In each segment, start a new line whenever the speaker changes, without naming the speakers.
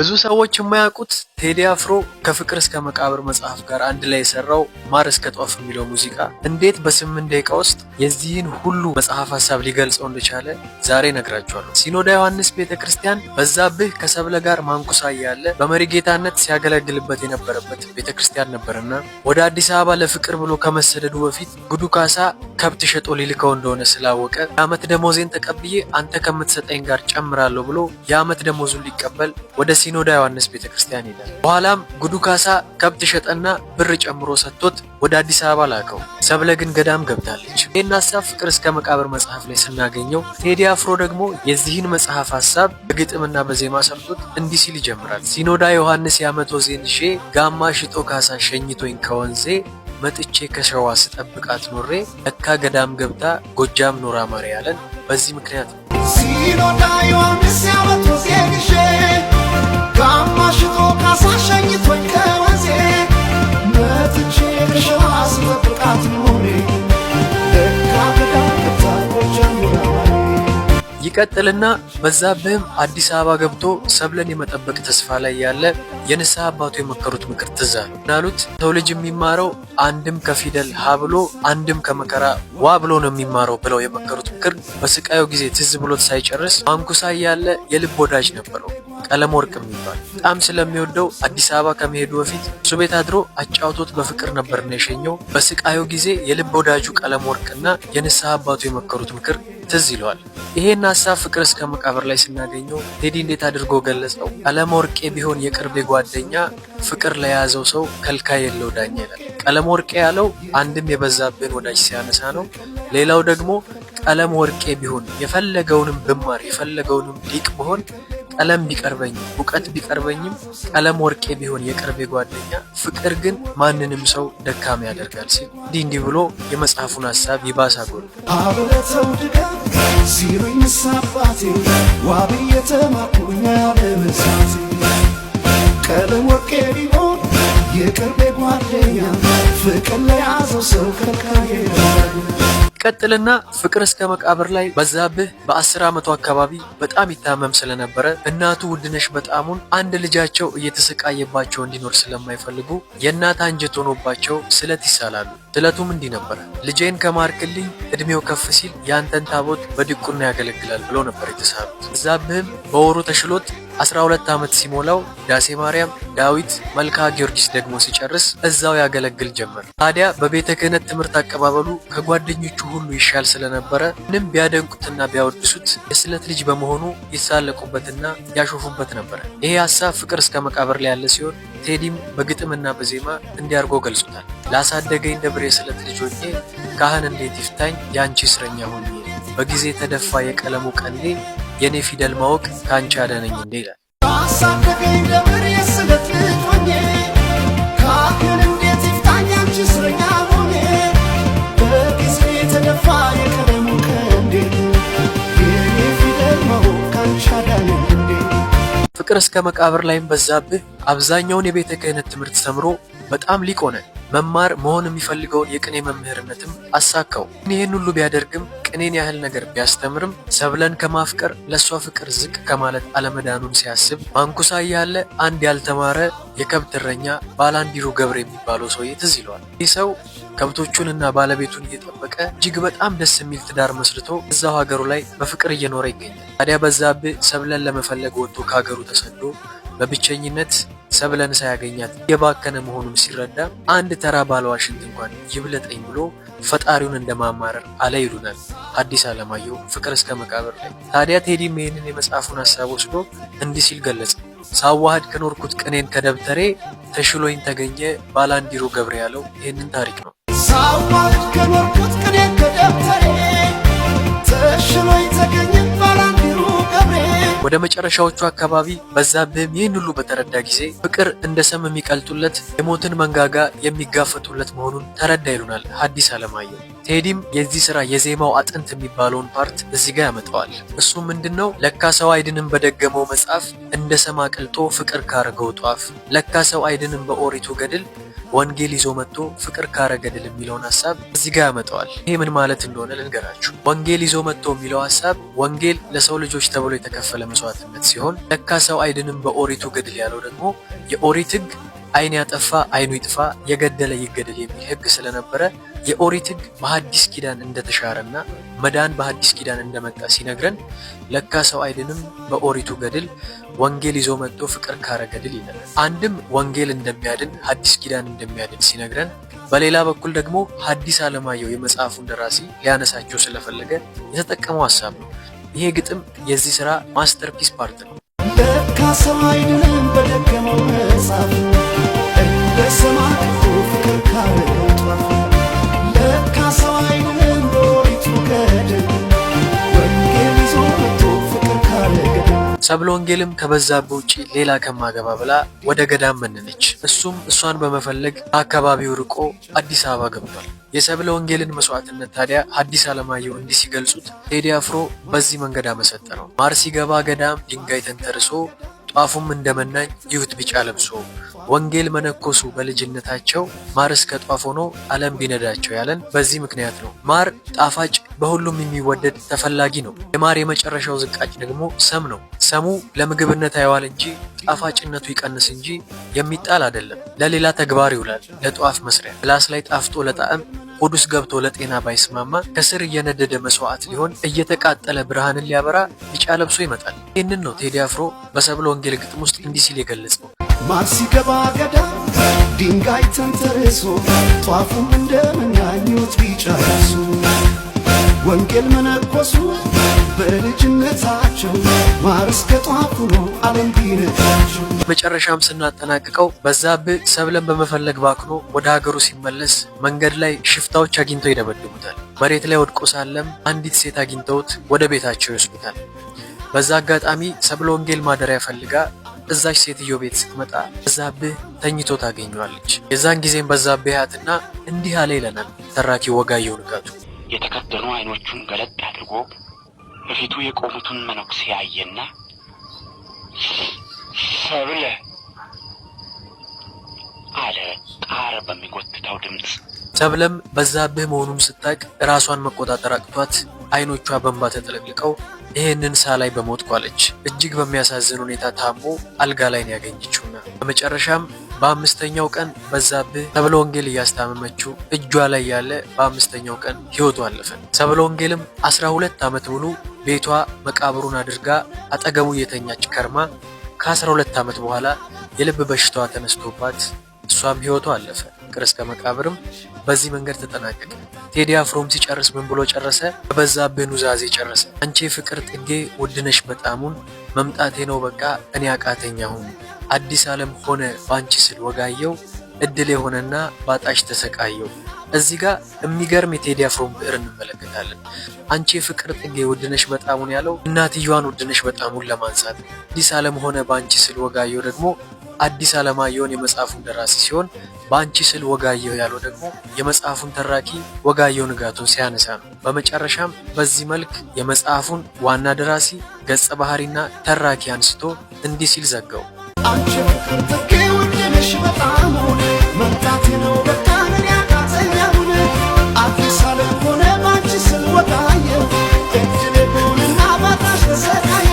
ብዙ ሰዎች የማያውቁት ቴዲ አፍሮ ከፍቅር እስከ መቃብር መጽሐፍ ጋር አንድ ላይ የሰራው ማር እስከ ጧፍ የሚለው ሙዚቃ እንዴት በ8 ደቂቃ ውስጥ የዚህን ሁሉ መጽሐፍ ሀሳብ ሊገልጸው እንደቻለ ዛሬ እነግራችኋለሁ። ሲኖዳ ዮሐንስ ቤተ ክርስቲያን በዛብህ ከሰብለ ጋር ማንኩሳ እያለ በመሪጌታነት ሲያገለግልበት የነበረበት ቤተ ክርስቲያን ነበርና ወደ አዲስ አበባ ለፍቅር ብሎ ከመሰደዱ በፊት ጉዱ ካሳ ከብት ሸጦ ሊልከው እንደሆነ ስላወቀ የዓመት ደሞዜን ተቀብዬ አንተ ከምትሰጠኝ ጋር ጨምራለሁ ብሎ የዓመት ደሞዙን ሊቀበል ወደ ሲኖዳ ዮሐንስ ቤተክርስቲያን ሄደ። በኋላም ጉዱ ካሳ ከብት ሸጠና ብር ጨምሮ ሰጥቶት ወደ አዲስ አበባ ላከው። ሰብለ ግን ገዳም ገብታለች። ይህን ሀሳብ ፍቅር እስከ መቃብር መጽሐፍ ላይ ስናገኘው፣ ቴዲ አፍሮ ደግሞ የዚህን መጽሐፍ ሀሳብ በግጥምና በዜማ ሰርቶት እንዲህ ሲል ይጀምራል። ሲኖዳ ዮሐንስ የዓመት ወዜን ይዤ፣ ጋማ ሽጦ ካሳ ሸኝቶኝ ከወንዜ፣ መጥቼ ከሸዋ ስጠብቃት ኖሬ፣ ለካ ገዳም ገብታ ጎጃም ኖራ ማሪ ያለን በዚህ ምክንያት ነው።
ሲኖዳ ዮሐንስ ያመት ወዜን ይዤ፣ ጋማ ሽጦ ካሳ ሸኝቶኝ ከወንዜ፣ መጥቼ ከሸዋ ስጠብቃት ኖሬ፣ ለካ ገዳም ገብታ ጎጃም ኖራ ማሬ።
ይቀጥልና በዛብህም አዲስ አበባ ገብቶ ሰብለን የመጠበቅ ተስፋ ላይ ያለ የንስሐ አባቱ የመከሩት ምክር ትዝ አለው። እንዳሉት ሰው ልጅ የሚማረው አንድም ከፊደል ሀ ብሎ አንድም ከመከራ ዋ ብሎ ነው የሚማረው ብለው የመከሩት ምክር በስቃዩ ጊዜ ትዝ ብሎት ሳይጨርስ ማንኩሳ እያለ የልብ ወዳጅ ነበረው፣ ቀለም ወርቅ የሚባል። በጣም ስለሚወደው አዲስ አበባ ከመሄዱ በፊት እሱ ቤት አድሮ አጫውቶት በፍቅር ነበርና የሸኘው። በስቃዩ ጊዜ የልብ ወዳጁ ቀለም ወርቅና የንስሐ አባቱ የመከሩት ምክር ትዝ ይለዋል። ይሄን ሀሳብ ፍቅር እስከ መቃብር ላይ ስናገኘው ቴዲ እንዴት አድርጎ ገለጸው? ቀለም ወርቄ ቢሆን የቅርቤ ጓደኛ፣ ፍቅር ለያዘው ሰው ከልካይ የለው ዳኛ ይላል። ቀለም ወርቄ ያለው አንድም የበዛብህን ወዳጅ ሲያነሳ ነው። ሌላው ደግሞ ቀለም ወርቄ ቢሆን የፈለገውንም ብማር፣ የፈለገውንም ሊቅ ብሆን፣ ቀለም ቢቀርበኝም እውቀት ቢቀርበኝም፣ ቀለም ወርቄ ቢሆን የቅርቤ ጓደኛ፣ ፍቅር ግን ማንንም ሰው ደካማ ያደርጋል ሲል እንዲህ እንዲህ ብሎ የመጽሐፉን ሀሳብ ይባስ አጎል
አብረተው ድገም ሲሉኝ አባቴ፣ ዋብ የተማርኩኝ ያለመሳቴ፣ ቀለም ወርቄ ቢሆን የቅርቤ ጓደኛ፣ ፍቅር ለያዘው ሰው ከልካይ።
ቀጥልና ፍቅር እስከ መቃብር ላይ በዛብህ በ10 ዓመቱ አካባቢ በጣም ይታመም ስለነበረ እናቱ ውድነሽ በጣሙን አንድ ልጃቸው እየተሰቃየባቸው እንዲኖር ስለማይፈልጉ የእናት አንጀት ሆኖባቸው ስለት ይሳላሉ። ስለቱም እንዲህ ነበረ። ልጄን ከማርክልኝ እድሜው ከፍ ሲል ያንተን ታቦት በዲቁና ያገለግላል ብሎ ነበር የተሳሉት። በዛብህም በወሩ ተሽሎት 12 ዓመት ሲሞላው ውዳሴ ማርያም፣ ዳዊት፣ መልክዓ ጊዮርጊስ ደግሞ ሲጨርስ እዛው ያገለግል ጀመር። ታዲያ በቤተ ክህነት ትምህርት አቀባበሉ ከጓደኞቹ ሁሉ ይሻል ስለነበረ ምንም ቢያደንቁትና ቢያወድሱት የስለት ልጅ በመሆኑ ይሳለቁበትና ያሾፉበት ነበረ። ይሄ ሀሳብ ፍቅር እስከ መቃብር ላይ ያለ ሲሆን ቴዲም በግጥምና በዜማ እንዲህ አርጎ ገልጾታል። ላሳደገኝ ደብር የስለት ልጅ ሆኜ፣ ካህን እንዴት ይፍታኝ የአንቺ እስረኛ ሆኜ፣ በጊዜ ተደፋ የቀለሙ ቀንዴ፣ የኔ ፊደል ማወቅ ከአንቺ አዳነኝ እንዴ ይላል።
አሳደገኝ ደብር የስለት ልጅ ሆኜ፣ ካህን እንዴት ይፍታኝ አንቺ እስረኛ ሆኜ፣ በጊዜ የተደፋ የቀለሙ ቀንዴ፣ የኔ ፊደል ማወቅ ካንቺ አዳነኝ እንዴ።
ፍቅር እስከ መቃብር ላይም በዛብህ አብዛኛውን የቤተ ክህነት ትምህርት ተምሮ በጣም ሊቅ ሆነ። መማር መሆን የሚፈልገውን የቅኔ መምህርነትም አሳካው። ይህን ሁሉ ቢያደርግም፣ ቅኔን ያህል ነገር ቢያስተምርም፣ ሰብለን ከማፍቀር ለእሷ ፍቅር ዝቅ ከማለት አለመዳኑን ሲያስብ ማንኩሳ እያለ አንድ ያልተማረ የከብት እረኛ ባላንዲሩ ገብረ የሚባለው ሰውዬ ትዝ ይለዋል። ይህ ሰው ከብቶቹንና ባለቤቱን እየጠበቀ እጅግ በጣም ደስ የሚል ትዳር መስርቶ እዛው ሀገሩ ላይ በፍቅር እየኖረ ይገኛል። ታዲያ በዛብህ ሰብለን ለመፈለግ ወጥቶ ከሀገሩ ተሰዶ በብቸኝነት ሰብለን ሳያገኛት የባከነ መሆኑን ሲረዳ አንድ ተራ ባለዋሽንት እንኳን ይብለጠኝ ብሎ ፈጣሪውን እንደማማረር አለ ይሉናል ሐዲስ ዓለማየሁ ፍቅር እስከ መቃብር ላይ። ታዲያ ቴዲም ይህንን የመጽሐፉን ሀሳብ ወስዶ እንዲህ ሲል ገለጸ። ሳዋህድ ከኖርኩት ቅኔን ከደብተሬ፣ ተሽሎኝ ተገኘ ባላንዲሩ ገብረ ያለው ይህንን ታሪክ ነው።
ሳዋህድ ከኖርኩት ቅኔን ከደብተሬ፣ ተሽሎኝ ተገኘ ባላንዲሩ ገብሬ።
ወደ መጨረሻዎቹ አካባቢ በዛብህም ይህን ሁሉ በተረዳ ጊዜ ፍቅር እንደ ሰም የሚቀልጡለት፣ የሞትን መንጋጋ የሚጋፈጡለት መሆኑን ተረዳ ይሉናል ሐዲስ ዓለማየሁ። ቴዲም የዚህ ስራ የዜማው አጥንት የሚባለውን part እዚህ ጋር ያመጣዋል። እሱ ምንድን ነው? ለካ ሰው አይድንም በደገመው መጽሐፍ፣ እንደ ሰም አቅልጦ ፍቅር ካረገው ጧፍ፣ ለካ ሰው አይድንም በኦሪቱ ገድል፣ ወንጌል ይዞ መጥቶ ፍቅር ካረገድል የሚለውን ሀሳብ እዚህ ጋር ያመጣዋል። ይሄ ምን ማለት እንደሆነ ልንገራችሁ። ወንጌል ይዞ መጥቶ የሚለው ሀሳብ ወንጌል ለሰው ልጆች ተብሎ የተከፈለ መስዋዕትነት ሲሆን ለካ ሰው አይድንም በኦሪቱ ገድል ያለው ደግሞ የኦሪት ሕግ አይን ያጠፋ አይኑ ይጥፋ፣ የገደለ ይገደል የሚል ሕግ ስለነበረ የኦሪት ሕግ በሐዲስ ኪዳን እንደተሻረና መዳን በሐዲስ ኪዳን እንደመጣ ሲነግረን ለካ ሰው አይድንም በኦሪቱ ገድል ወንጌል ይዞ መጥቶ ፍቅር ካረገድል ይላል። አንድም ወንጌል እንደሚያድን ሐዲስ ኪዳን እንደሚያድን ሲነግረን፣ በሌላ በኩል ደግሞ ሐዲስ ዓለማየሁ የመጽሐፉን ደራሲ ሊያነሳቸው ስለፈለገ የተጠቀመው ሀሳብ ነው። ይሄ ግጥም የዚህ ስራ masterpiece part ነው።
ለካ ሰው አይድንም በደከመው መጽሐፍ፣ እንደ ሰማዕቱ ፍቅር ካረገው ጧፍ። ለካ ሰው አይድንም በኦሪቱ ገድል፣ ወንጌል ይዞ መጥቶ ፍቅር ካረገድል።
ሰብለ ወንጌልም ከበዛብህ ውጪ ሌላ ከማገባ ብላ ወደ ገዳም መነነች። እሱም እሷን በመፈለግ ከአካባቢው ርቆ አዲስ አበባ ገብቷል። የሰብለ ወንጌልን መስዋዕትነት ታዲያ ሐዲስ ዓለማየሁ እንዲህ ሲገልጹት ቴዲ አፍሮ በዚህ መንገድ አመሰጠረው። ማር ሲገባ ገዳም ድንጋይ ተንተርሶ፣ ጧፉም እንደመናኝ ይሁት ቢጫ ለብሶ፣ ወንጌል መነኮሱ በልጅነታቸው፣ ማር እስከ ጧፍ ሆኖ ዓለም ቢነዳቸው ያለን በዚህ ምክንያት ነው። ማር ጣፋጭ፣ በሁሉም የሚወደድ ተፈላጊ ነው። የማር የመጨረሻው ዝቃጭ ደግሞ ሰም ነው። ሰሙ ለምግብነት አይዋል እንጂ ጣፋጭነቱ ይቀንስ እንጂ የሚጣል አይደለም። ለሌላ ተግባር ይውላል። ለጧፍ መስሪያ ምላስ ላይ ጣፍጦ ለጣዕም ሆድ ውስጥ ገብቶ ለጤና ባይስማማ ከስር እየነደደ መስዋዕት ሊሆን እየተቃጠለ ብርሃንን ሊያበራ ቢጫ ለብሶ ይመጣል። ይህንን ነው ቴዲ አፍሮ በሰብለ ወንጌል ግጥም ውስጥ እንዲህ ሲል የገለጸው።
ማር ሲገባ ገዳም ድንጋይ ተንተርሶ፣ ጧፉም እንደመናኙት ቢጫ ለብሶ፣ ወንጌል መነኮሱ በልጅነታቸው፣ ማር እስከ ጧፍ ሆኖ ዓለም ቢነዳቸው።
መጨረሻም ስናጠናቅቀው በዛብህ ሰብለን በመፈለግ ባክኖ ወደ ሀገሩ ሲመለስ መንገድ ላይ ሽፍታዎች አግኝተው ይደበድቡታል። መሬት ላይ ወድቆ ሳለም አንዲት ሴት አግኝተውት ወደ ቤታቸው ይወስዱታል። በዛ አጋጣሚ ሰብለ ወንጌል ማደሪያ ፈልጋ እዛች ሴትዮ ቤት ስትመጣ በዛብህ ተኝቶ ታገኘዋለች። የዛን ጊዜም በዛብህ ያትና እንዲህ አለ ይለናል ተራኪው ወጋየሁ ንጋቱ።
የተከደኑ አይኖቹን ገለጥ አድርጎ በፊቱ የቆሙትን መነኩሴ አየና ሰብለ አለ ጣር በሚጎትተው ድምፅ።
ሰብለም በዛብህ መሆኑን ስታቅ ራሷን መቆጣጠር አቅቷት አይኖቿ በእንባ ተጥለቅልቀው ይህንን ሳላይ በሞትኩ አለች። እጅግ በሚያሳዝን ሁኔታ ታሞ አልጋ ላይ ነው ያገኘችውና በመጨረሻም በ5ኛው ቀን በዛብህ ሰብለ ወንጌል እያስታመመችው እጇ ላይ ያለ በ5ኛው ቀን ህይወቱ አለፈ። ሰብለ ወንጌልም 12 ዓመት ሙሉ ቤቷ መቃብሩን አድርጋ አጠገቡ እየተኛች ከርማ ከ12 ዓመት በኋላ የልብ በሽታዋ ተነስቶባት እሷም ህይወቷ አለፈ። ፍቅር እስከ መቃብርም በዚህ መንገድ ተጠናቀቀ። ቴዲ አፍሮም ሲጨርስ ምን ብሎ ጨረሰ? በበዛብህ ኑዛዜ ጨረሰ። አንቺ የፍቅር ጥጌ ውድነሽ በጣሙን፣ መምጣቴ ነው በቃ እኔ አቃተኝ አሁን፣ አዲስ ዓለም ሆነ ባንቺ ስል ወጋየው፣ እድል የሆነና ባጣሽ ተሰቃየው። እዚህ ጋር የሚገርም የቴዲ አፍሮን ብዕር እንመለከታለን። አንቺ የፍቅር ጥጌ ውድነሽ በጣሙን ያለው እናትየዋን ውድነሽ በጣሙን ለማንሳት፣ አዲስ ዓለም ሆነ ባንቺ ስል ወጋየው ደግሞ አዲስ ዓለማየሁን የመጽሐፉን ደራሲ ሲሆን በአንቺ ስል ወጋየሁ ያለው ደግሞ የመጽሐፉን ተራኪ ወጋየሁ ንጋቱን ሲያነሳ ነው። በመጨረሻም በዚህ መልክ የመጽሐፉን ዋና ደራሲ ገጸ ባህሪና ተራኪ አንስቶ እንዲህ ሲል ዘጋው።
አንቺ ፍቅር ጥጌ ውድነሽ በጣም፣ መምጣቴ ነው በቃ እኔ አቃተኝ አሁን፣ አዲስ ዓለም ሆነ ባንቺ ስል ወጋየሁ፣ እድሌ ሆነና ባጣሽ ተሰቃየሁ።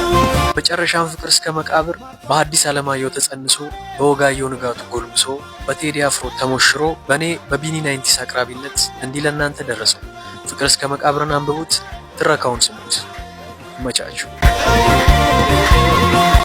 መጨረሻም ፍቅር እስከ መቃብር በሐዲስ ዓለማየሁ ተጸንሶ፣ በወጋየሁ ንጋቱ ጎልምሶ፣ በቴዲ አፍሮ ተሞሽሮ፣ በእኔ በቢኒ 90s አቅራቢነት እንዲህ ለእናንተ ደረሰ። ፍቅር እስከ መቃብርን አንብቡት፣ ትረካውን ስሙት። ይመቻችሁ።